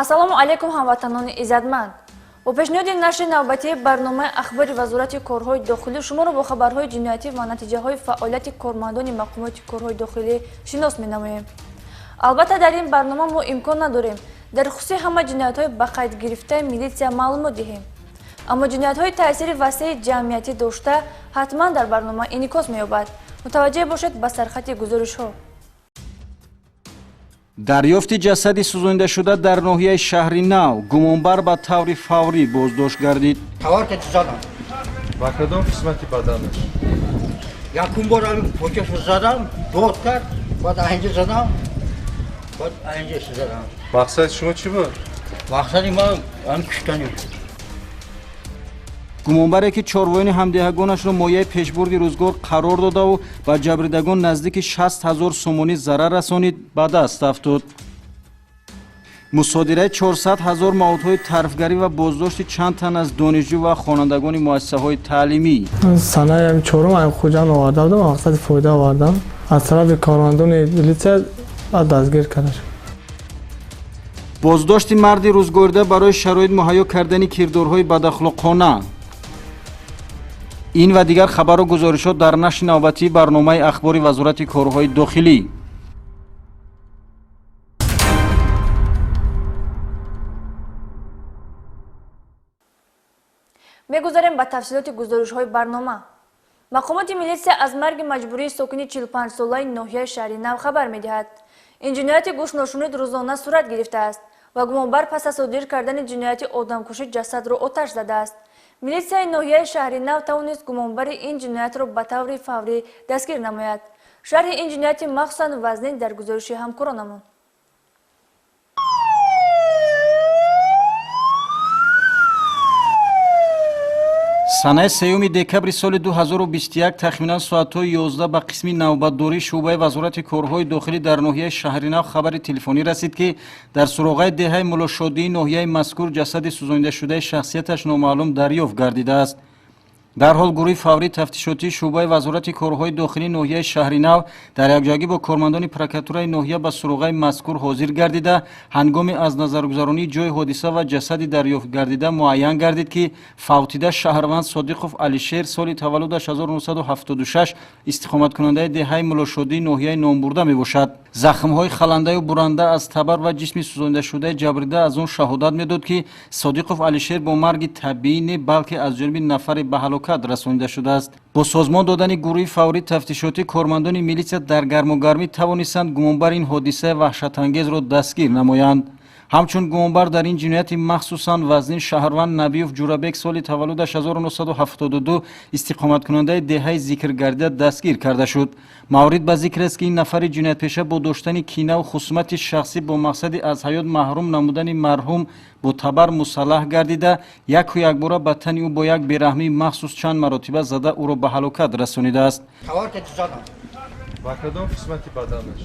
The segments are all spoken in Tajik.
Ассалому алайкум, ҳамватанони иззатманд! Бо пешниҳоди нашри навбатии барномаи ахбори Вазорати корҳои дохилӣ шуморо бо хабарҳои ҷиноятӣ ва натиҷаҳои фаъолияти кормандони мақомоти корҳои дохилӣ шинос менамоем. Албатта, дар ин барнома мо имкон надорем дар хусуси ҳама ҷиноятҳои ба қайд гирифтаи милитсия маълумот диҳем, аммо ҷиноятҳои таъсири васеи ҷамъиятӣ дошта ҳатман дар барнома инъикос меёбад. Мутаваҷҷеҳ бошед ба сархати гузоришҳо. Дарёфти ҷасади сӯзонидашуда дар ноҳияи Шаҳри Нав, гумонбар ба таври фаврӣ боздошт гардид. Задам. Ба кадом қисмати баданаш? Якум бор почашо задам, дод кард, баъд аинҷа задам, баъд аинҷа задам. Мақсади шумо чӣ буд? Мақсади ман ам куштани. Гумонбаре, ки чорвоёни ҳамдеҳагонашро мояи пешбурди рӯзгор қарор додаву ба ҷабридагон наздики 60 000 сомонӣ зарар расонид, ба даст афтод. Мусодираи 400 ҳазор маводҳои тарфгарӣ ва боздошти чанд тан аз донишҷӯ ва хонандагони муассисаҳои таълимӣ. Санаи чорум Хуҷанд оварда будам, мақсади фоида овардам. Аз тарафи кормандони милитсия дастгир карда шуд. Боздошти марди рӯзгорида барои шароит муҳайё кардани кирдорҳои бадахлоқона. Ин ва дигар хабару гузоришот дар нашри навбатии барномаи ахбори Вазорати корҳои дохилӣ. Мегузарем ба тафсилоти гузоришҳои барнома. Мақомоти милитсия аз марги маҷбурии сокини 45-солаи ноҳияи Шаҳри Нав хабар медиҳад. Ин ҷинояти гӯшношунид рӯзона сурат гирифтааст ва гумонбар пас аз содир кардани ҷинояти одамкушӣ ҷасадро оташ задааст. Милитсияи ноҳияи Шаҳри Нав тавонист гумонбари ин ҷиноятро ба таври фаврӣ дастгир намояд. Шарҳи ин ҷинояти махсусан вазнин дар гузориши ҳамкоронамон. Санаи 3 декабри соли 2021 тахминан соатҳои 11 ба қисми навбатдории шӯъбаи Вазорати корҳои дохилӣ дар ноҳияи Шаҳринав хабари телефонӣ расид, ки дар суроғаи деҳаи Муллошодии ноҳияи мазкур ҷасади сӯзонидашудаи шахсияташ номаълум дарёфт гардидааст. Дарҳол гурӯҳи фаврии тафтишотии шӯъбаи Вазорати корҳои дохилии ноҳияи Шаҳринав дар якҷоягӣ бо кормандони прокуратураи ноҳия ба суроғаи мазкур ҳозир гардида, ҳангоми аз назаргузаронии ҷои ҳодиса ва ҷасади дарёфт гардида муайян гардид, ки фавтида шаҳрванд Содиқов Алишер, соли таваллудаш 1976, истиқоматкунандаи деҳаи Муллошодии ноҳияи номбурда мебошад. Захмҳои халандаю буранда аз табар ва ҷисми сӯзонидашудаи ҷабрида аз он шаҳодат медод, ки Содиқов Алишер бо марги табиӣ не, балки аз ҷониби нафаре ба ҳалокат расонида шудааст. Бо созмон додани гурӯҳи фаврии тафтишотӣ кормандони милитсия дар гармугармӣ тавонистанд гумонбар ин ҳодисаи ваҳшатангезро дастгир намоянд. Ҳамчун гумонбар дар ин ҷинояти махсусан вазнин шаҳрванд Набиёв Ҷурабек, соли таваллудаш 1972, истиқоматкунандаи деҳаи зикргардида дастгир карда шуд. Маврид ба зикр аст, ки ин нафари ҷиноятпеша бо доштани кинаву хусумати шахсӣ бо мақсади аз ҳаёт маҳрум намудани марҳум бо табар мусаллаҳ гардида, яку якбора ба тани ӯ бо як бераҳмии махсус чанд маротиба зада, ӯро ба ҳалокат расонидааст. Ба кадом қисмати баданаш?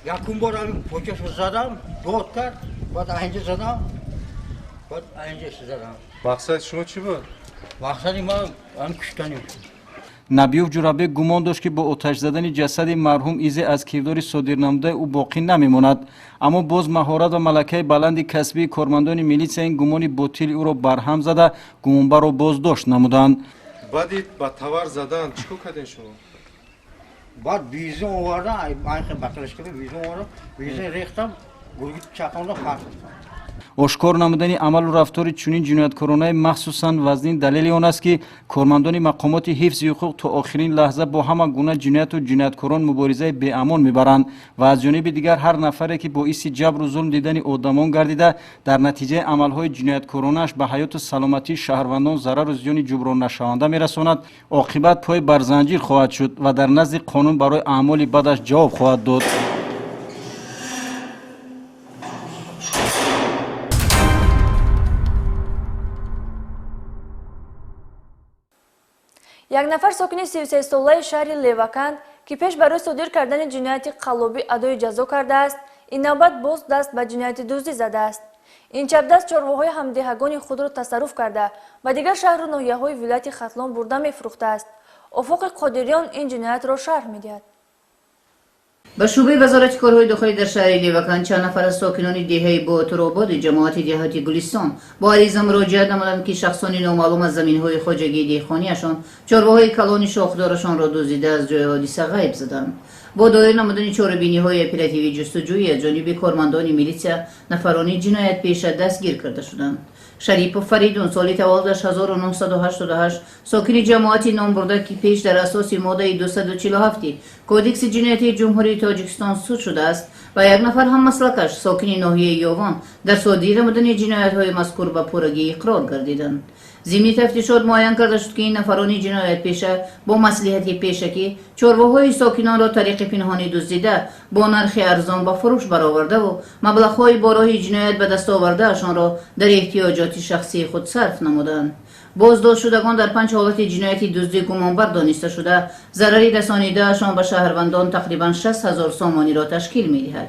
Якум бор почашо задам, дод кард, баъд аинҷа задам, баъд аинҷа задам. Мақсади шумо чӣ буд? Мақсади ман ам куштани. Набиёв Ҷурабек гумон дошт, ки бо оташ задани ҷасади марҳум изе аз кирдори содирнамудаи ӯ боқӣ намемонад, аммо боз маҳорат ва малакаи баланди касбии кормандони милитсия ин гумони ботили ӯро барҳам зада, гумонбарро боздошт намуданд. Баъди ба тавар задан чӣ кор кардем шумо? Баъд бензин овардам, баклашка бензин овардам, бензин рехтам, гургит чақондам, партофтам. Ошкор намудани амалу рафтори чунин ҷинояткоронаи махсусан вазнин далели он аст, ки кормандони мақомоти ҳифзи ҳуқуқ то охирин лаҳза бо ҳама гуна ҷинояту ҷинояткорон муборизаи беамон мебаранд ва аз ҷониби дигар ҳар нафаре, ки боиси ҷабру зулм дидани одамон гардида, дар натиҷаи амалҳои ҷинояткоронааш ба ҳаёту саломатии шаҳрвандон зарару зиёни ҷуброннашаванда мерасонад, оқибат пой бар занҷир хоҳад шуд ва дар назди қонун барои аъмоли бадаш ҷавоб хоҳад дод. Як нафар сокини 33-солаи шаҳри Леваканд, ки пеш барои содир кардани ҷинояти қаллобӣ адои ҷазо кардааст, ин навбат боз даст ба ҷинояти дуздӣ задааст. Ин чапдаст чорвоҳои ҳамдеҳагони худро тасарруф карда, ба дигар шаҳру ноҳияҳои вилояти Хатлон бурда мефурӯхтааст. Офоқи Қодириён ин ҷиноятро шарҳ медиҳад. Ба шӯъбаи Вазорати корҳои дохилӣ дар шаҳри Левакан чанд нафар аз сокинони деҳаи Ботурободи ҷамоати деҳоти Гулистон бо ариза муроҷиат намуданд, ки шахсони номаълум аз заминҳои хоҷагии деҳқониашон чорвоҳои калони шохдорашонро дуздида, аз ҷои ҳодиса ғайб заданд. Бо доир намудани чорабиниҳои оперативӣ ҷустуҷӯӣ аз ҷониби кормандони милитсия нафарони ҷиноятпеша дастгир карда шуданд. Шарипов Фаридун, соли таваллудаш 1988, сокини ҷамоати номбурда, ки пеш дар асоси моддаи 247 Кодекси ҷиноятии Ҷумҳурии Тоҷикистон суд шудааст, ва як нафар ҳаммаслакаш, сокини ноҳияи Ёвон, дар содир намудани ҷиноятҳои мазкур ба пуррагӣ иқрор гардиданд. Зимни тафтишот муайян карда шуд, ки ин нафарони ҷиноятпеша бо маслиҳати пешакӣ чорвоҳои сокинонро тариқи пинҳонӣ дуздида, бо нархи арзон ба фурӯш баровардаву маблағҳои бо роҳи ҷиноят ба даст овардаашонро дар эҳтиёҷоти шахсии худ сарф намуданд. Боздоштшудагон дар панҷ ҳолати ҷинояти дуздӣ гумонбар дониста шуда, зарари расонидаашон ба шаҳрвандон тақрибан 60 000 сомониро ташкил медиҳад.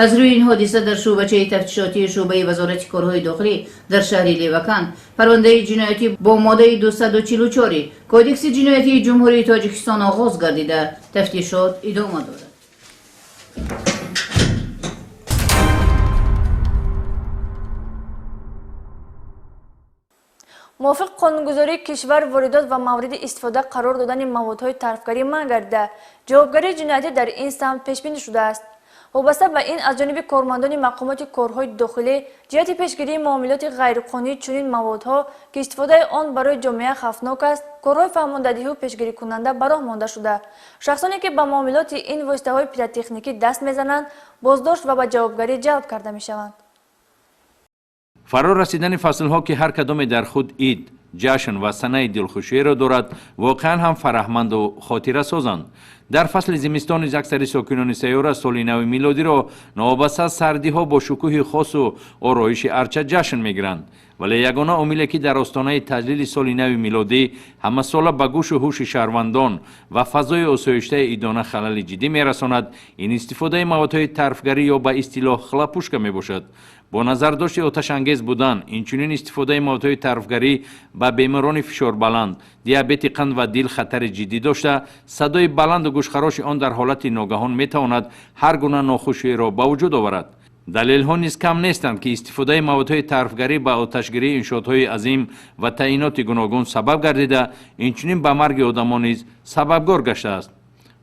Аз рӯи ин ҳодиса дар шӯъбачаи тафтишотии шӯъбаи Вазорати корҳои дохилӣ дар шаҳри Левакан парвандаи ҷиноятӣ бо моддаи 244 Кодекси ҷиноятии Ҷумҳурии Тоҷикистон оғоз гардида, тафтишот идома дорад. Мувофиқи қонунгузории кишвар, воридот ва мавриди истифода қарор додани маводҳои тарфгарӣ манъ гардида, ҷавобгарии ҷиноятӣ дар ин самт пешбинӣ шудааст. Вобаста ба ин, аз ҷониби кормандони мақомоти корҳои дохилӣ ҷиҳати пешгирии муомилоти ғайриқонунии чунин маводҳо, ки истифодаи он барои ҷомеа хавфнок аст, корҳои фаҳмондадиҳу пешгирикунанда ба роҳ монда шуда, шахсоне ки ба муомилоти ин воситаҳои пиротехникӣ даст мезананд, боздошт ва ба ҷавобгарӣ ҷалб карда мешаванд. Фаро расидани фаслҳо, ки ҳар кадоме дар худ ид, ҷашн ва санаи дилхушиеро дорад, воқеан ҳам фараҳманду хотирасозанд. Дар фасли зимистон низ аксари сокинони сайёра соли нави милодиро новобаста аз сардиҳо бо шукӯҳи хосу ороиши арча ҷашн мегиранд. Вале ягона омиле, ки дар остонаи таҷлили соли нави милодӣ ҳамасола ба гӯшу ҳуши шаҳрвандон ва фазои осоиштаи идона халали ҷиддӣ мерасонад, ин истифодаи маводҳои тарфгарӣ ё ба истилоҳ хлопушка мебошад. Бо назардошти оташангез будан, инчунин истифодаи маводҳои тарфгарӣ ба беморони фишорбаланд, диабети қанд ва дил хатари ҷиддӣ дошта, садои баланду гӯшхароши он дар ҳолати ногаҳон метавонад ҳар гуна нохуширо ба вуҷуд оварад. Далелҳо низ кам нестанд, ки истифодаи маводҳои тарфгарӣ ба оташгирии иншоотҳои азим ва таъиноти гуногун сабаб гардида, инчунин ба марги одамон низ сабабгор гаштааст.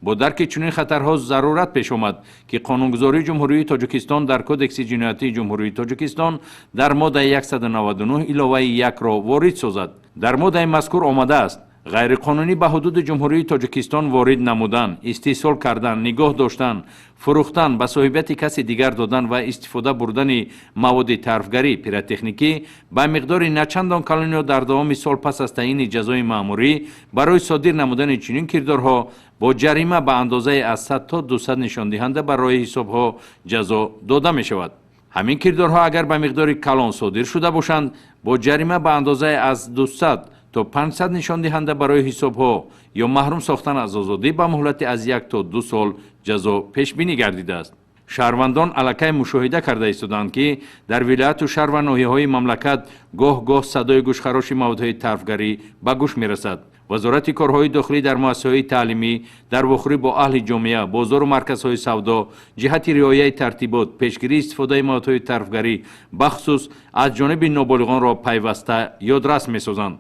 Бо дарки чунин хатарҳо зарурат пеш омад, ки қонунгузории Ҷумҳурии Тоҷикистон дар Кодекси ҷиноятии Ҷумҳурии Тоҷикистон дар моддаи 199 иловаи 1-ро ворид созад. Дар моддаи мазкур омадааст: ғайриқонунӣ ба ҳудуди Ҷумҳурии Тоҷикистон ворид намудан, истеҳсол кардан, нигоҳ доштан, фурӯхтан, ба соҳибияти каси дигар додан ва истифода бурдани маводи тарфгарӣ пиротехникӣ ба миқдори начандон калониё дар давоми сол пас аз таъини ҷазои маъмурӣ барои содир намудани чунин кирдорҳо бо ҷарима ба андозаи аз 100 то 200 нишондиҳанда ба роҳи ҳисобҳо ҷазо дода мешавад. Ҳамин кирдорҳо агар ба миқдори калон содир шуда бошанд, бо ҷарима ба андозаи аз 200 то 500 нишондиҳанда барои ҳисобҳо ё маҳрум сохтан аз озодӣ ба муҳлати аз 1 то 2 сол ҷазо пешбинӣ гардидааст. Шаҳрвандон аллакай мушоҳида карда истодаанд, ки дар вилояту шаҳр ва ноҳияҳои мамлакат гоҳ-гоҳ садои гӯшхароши маводҳои тарфгарӣ ба гӯш мерасад. Вазорати корҳои дохилӣ дар муассисаҳои таълимӣ, дар вохӯрӣ бо аҳли ҷомеа, бозору марказҳои савдо ҷиҳати риояи тартибот, пешгирии истифодаи маводҳои тарфгарӣ, бахусус аз ҷониби ноболиғонро пайваста ёдрас месозанд.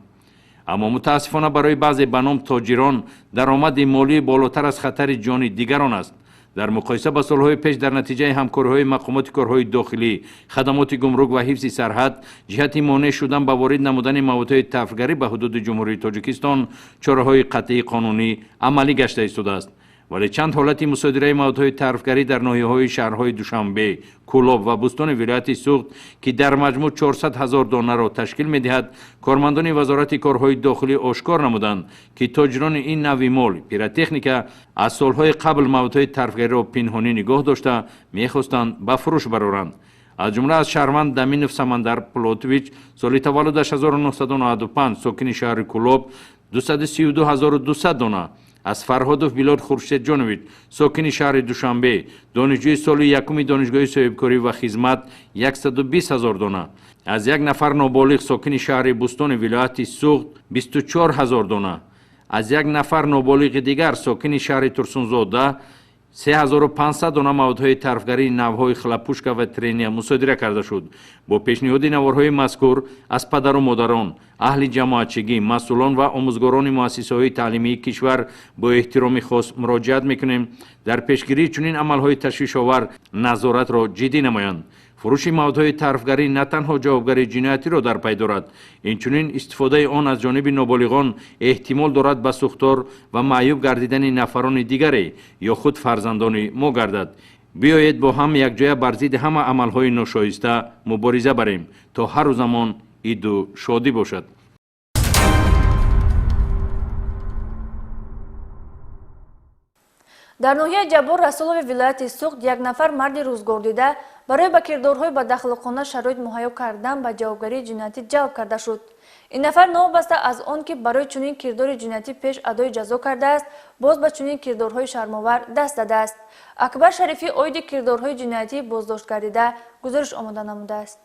Аммо мутаассифона барои баъзе ба ном тоҷирон даромади молии болотар аз хатари ҷони дигарон аст. Дар муқоиса ба солҳои пеш, дар натиҷаи ҳамкориҳои мақомоти корҳои дохилӣ, хадамоти гумрук ва ҳифзи сарҳад ҷиҳати монеъ шудан ба ворид намудани маводҳои тарфгарӣ ба ҳудуди Ҷумҳурии Тоҷикистон чораҳои қатъии қонунӣ амалӣ гашта истодааст. Вале чанд ҳолати мусодираи маводҳои тарфгарӣ дар ноҳияҳои шаҳрҳои Душанбе, Кӯлоб ва Бӯстони вилояти Суғд, ки дар маҷмӯъ 400 ҳазор донаро ташкил медиҳад, кормандони Вазорати корҳои дохилӣ ошкор намуданд, ки тоҷирони ин навъи мол пиротехника аз солҳои қабл маводҳои тарфгариро пинҳонӣ нигоҳ дошта, мехостанд ба фурӯш бароранд. Аз ҷумла аз шаҳрванд Даминов Самандар Пулотович, соли таваллудаш 1995, сокини шаҳри Кӯлоб, 232 200 дона, аз Фарҳодов Билол Хуршедҷонович, сокини шаҳри Душанбе, донишҷӯи соли якуми Донишгоҳи соҳибкорӣ ва хизмат, 120 ҳазор дона, аз як нафар ноболиғ, сокини шаҳри Бӯстони вилояти Суғд, 24 ҳазор дона, аз як нафар ноболиғи дигар, сокини шаҳри Турсунзода, 3500 дона маводҳои тарфгарии навъҳои хлопушка ва трения мусодира карда шуд. Бо пешниҳоди наворҳои мазкур аз падару модарон, аҳли ҷамоатчигӣ, масъулон ва омӯзгорони муассисаҳои таълимии кишвар бо эҳтироми хос муроҷиат мекунем, дар пешгирии чунин амалҳои ташвишовар назоратро ҷиддӣ намоянд. Фурӯши маводҳои тарфгарӣ на танҳо ҷавобгарии ҷиноятиро дар пай дорад, инчунин истифодаи он аз ҷониби ноболиғон эҳтимол дорад ба сӯхтор ва маъюб гардидани нафарони дигаре ё худ фарзандони мо гардад. Биёед бо ҳам якҷоя бар зидди ҳама амалҳои ношоиста мубориза барем, то ҳаррӯ замон иду шодӣ бошад. Дар ноҳияи Ҷаббор Расулови вилояти Суғд як нафар марди рӯзгордида барои ба кирдорҳои бадахлоқона шароит муҳайё кардан ба ҷавобгарии ҷиноятӣ ҷалб карда шуд. Ин нафар новобаста аз он ки барои чунин кирдори ҷиноятӣ пеш адои ҷазо кардааст, боз ба чунин кирдорҳои шармовар даст дадааст. Акбар Шарифӣ оиди кирдорҳои ҷиноятӣ боздошт гардида гузориш омода намудааст.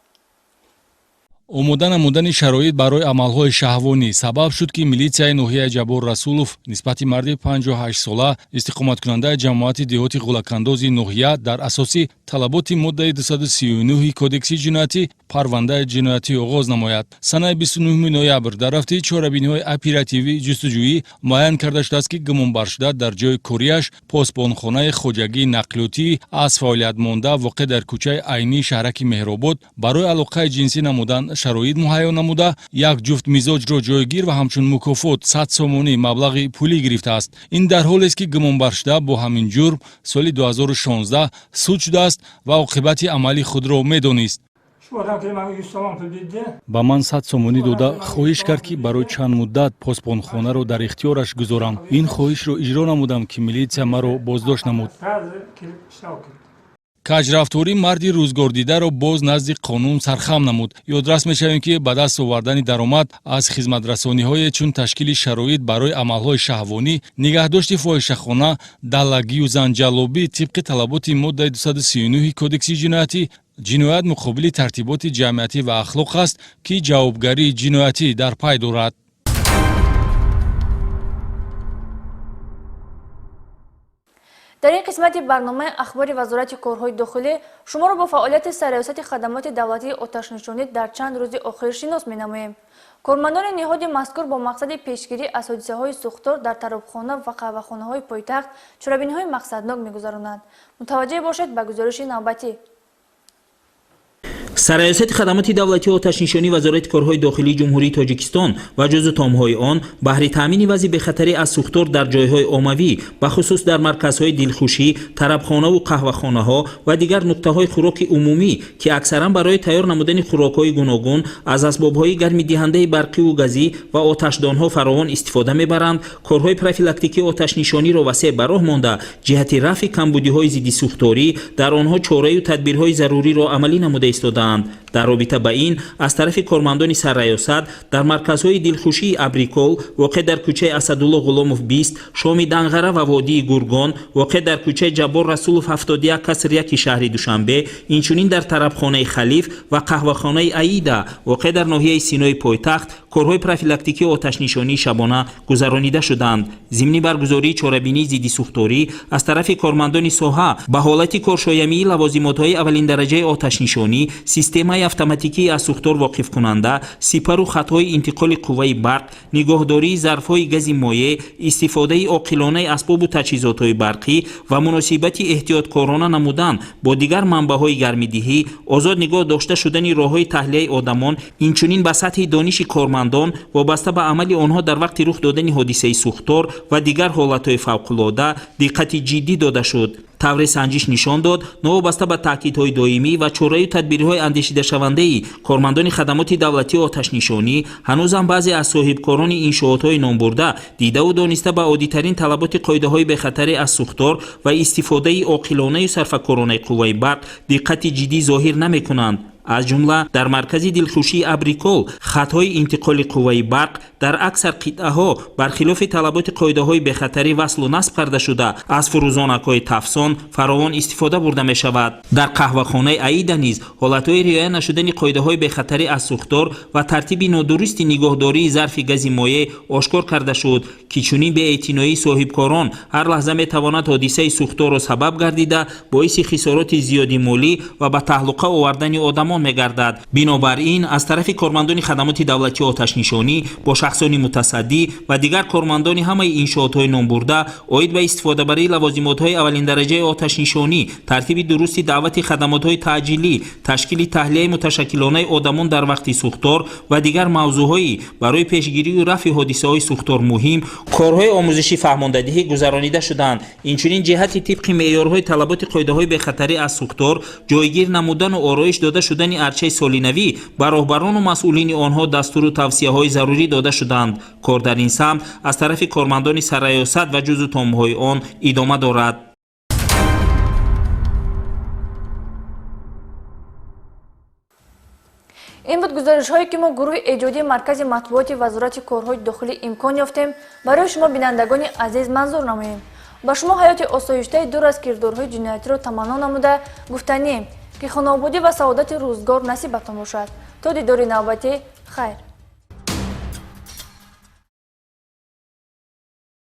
Омода намудани шароит барои амалҳои шаҳвонӣ сабаб шуд, ки милитсияи ноҳияи Ҷаббор Расулов нисбати марди 58-сола истиқоматкунандаи ҷамоати деҳоти Ғулакандози ноҳия дар асоси талаботи моддаи 239 Кодекси ҷиноятӣ парвандаи ҷиноятӣ оғоз намояд. Санаи 29 ноябр дар рафти чорабиниҳои оперативӣ ҷустуҷӯӣ муайян карда шудааст, ки гумонбаршуда дар ҷои кориаш посбонхонаи хоҷагии нақлиётӣ аз фаъолият монда воқеъ дар кӯчаи Айнии шаҳраки Меҳробод барои алоқаи ҷинсӣ намудан шароит муҳайё намуда, як ҷуфт мизоҷро ҷойгир ва ҳамчун мукофот 100 сомонӣ маблағи пулӣ гирифтааст. Ин дар ҳолест, ки гумонбаршуда бо ҳамин ҷурм соли 2016 суд шудааст ва оқибати амали худро медонист. Ба ман 100 сомонӣ дода хоҳиш кард, ки барои чанд муддат посбонхонаро дар ихтиёраш гузорам. Ин хоҳишро иҷро намудам, ки милитсия маро боздошт намуд. Каҷрафторӣ марди рӯзгордидаро боз назди қонун сархам намуд. Ёдрас мешавем, ки ба даст овардани даромад аз хизматрасониҳое чун ташкили шароит барои амалҳои шаҳвонӣ, нигаҳдошти фоҳишахона, даллагию занҷалобӣ тибқи талаботи моддаи 239 Кодекси ҷиноятӣ ҷиноят муқобили тартиботи ҷамъиятӣ ва ахлоқ аст, ки ҷавобгарии ҷиноятӣ дар пай дорад. Дар ин қисмати барномаи ахбори Вазорати корҳои дохилӣ шуморо бо фаъолияти Сарраёсати хадамоти давлатии оташнишонӣ дар чанд рӯзи охир шинос менамоем. Кормандони ниҳоди мазкур бо мақсади пешгирӣ аз ҳодисаҳои сӯхтор дар таробхона ва қаҳвахонаҳои пойтахт чорабиниҳои мақсаднок мегузаронанд. Мутаваҷҷеҳ бошед ба гузориши навбатӣ. Сарраёсати хадамоти давлатии оташнишонӣ Вазорати корҳои дохилии Ҷумҳурии Тоҷикистон ва ҷузъу томҳои он баҳри таъмини вазъи бехатарӣ аз сӯхтор дар ҷойҳои оммавӣ, бахусус дар марказҳои дилхушӣ, тарабхонаву қаҳвахонаҳо ва дигар нуқтаҳои хӯроки умумӣ, ки аксаран барои тайёр намудани хӯрокҳои гуногун аз асбобҳои гармидиҳандаи барқиву газӣ ва оташдонҳо фаровон истифода мебаранд, корҳои профилактикии оташнишониро васеъ ба роҳ монда, ҷиҳати рафъи камбудиҳои зиддисӯхторӣ дар онҳо чораю тадбирҳои заруриро амалӣ намуда истодаанд. Дар робита ба ин аз тарафи кормандони сарраёсат дар марказҳои дилхушии Абрикол воқеъ дар кӯчаи Асадулло Ғуломов 20, Шоми Данғара ва водии Гургон воқеъ дар кӯчаи Ҷаббор Расулов 71 каср 1 шаҳри Душанбе, инчунин дар тарабхонаи Халиф ва қаҳвахонаи Аида воқеъ дар ноҳияи Синои пойтахт корҳои профилактикии оташнишонии шабона гузаронида шуданд. Зимни баргузории чорабинии зиддисӯхторӣ аз тарафи кормандони соҳа ба ҳолати коршоямии лавозимотҳои аввалиндараҷаи оташнишонӣ, системаи автоматикии аз сӯхтор воқифкунанда, сипару хатҳои интиқоли қувваи барқ, нигоҳдории зарфҳои гази моеъ, истифодаи оқилонаи асбобу таҷҳизотҳои барқӣ ва муносибати эҳтиёткорона намудан бо дигар манбаъҳои гармидиҳӣ, озод нигоҳ дошта шудани роҳҳои таҳлияи одамон, инчунин ба сатҳи дониши кормандон вобаста ба амали онҳо дар вақти рух додани ҳодисаи сӯхтор ва дигар ҳолатҳои фавқулода диққати ҷиддӣ дода шуд. Тавре санҷиш нишон дод, новобаста ба таъкидҳои доимӣ ва чораю тадбирҳои андешидашавандаи кормандони хадамоти давлатии оташнишонӣ, ҳанӯзам баъзе аз соҳибкорони иншоотҳои номбурда дидаву дониста ба оддитарин талаботи қоидаҳои бехатарӣ аз сӯхтор ва истифодаи оқилонаю сарфакоронаи қувваи барқ диққати ҷиддӣ зоҳир намекунанд. Аз ҷумла дар маркази дилхушии Абрикол хатҳои интиқоли қувваи барқ дар аксар қитъаҳо бархилофи талаботи қоидаҳои бехатарӣ васлу насб карда шуда, аз фурӯзонакҳои тафсон фаровон истифода бурда мешавад. Дар қаҳвахонаи Аида низ ҳолатҳои риоя нашудани қоидаҳои бехатарӣ аз сӯхтор ва тартиби нодурусти нигоҳдории зарфи гази моеъ ошкор карда шуд, ки чунин беэътиноии соҳибкорон ҳар лаҳза метавонад ҳодисаи сӯхторро сабаб гардида, боиси хисороти зиёди молӣ ва ба таҳлука овардани одамон мегардад. Бинобар ин аз тарафи кормандони хадамоти давлатии оташнишонӣ бо шахсони мутасаддӣ ва дигар кормандони ҳамаи иншоотҳои номбурда оид ба истифодабарии лавозимотҳои аввалиндараҷаи оташнишонӣ, тартиби дурусти даъвати хадамотҳои таъҷилӣ, ташкили таҳлияи муташаккилонаи одамон дар вақти сӯхтор ва дигар мавзӯъҳои барои пешгирию рафъи ҳодисаҳои сӯхтор муҳим корҳои омӯзишӣ фаҳмондадиҳӣ гузаронида шуданд. Инчунин ҷиҳати тибқи меъёрҳои талаботи қоидаҳои бехатарӣ аз сӯхтор ҷойгир намудану ороиш дода шудани арчаи солинавӣ ба роҳбарону масъулини онҳо дастуру тавсияҳои зарурӣ дода шуданд. Кор дар ин самт аз тарафи кормандони сарраёсат ва ҷузъу томҳои он идома дорад. Ин буд гузоришҳое, ки мо гурӯҳи эҷодии маркази матбуоти вазорати корҳои дохилӣ имкон ёфтем барои шумо, бинандагони азиз, манзур намоем. Ба шумо ҳаёти осоиштаи дур аз кирдорҳои ҷиноятиро таманно намуда, гуфтанием, ки хонаободӣ ва саодати рӯзгор насибатон бошад. То дидори навбатӣ, хайр.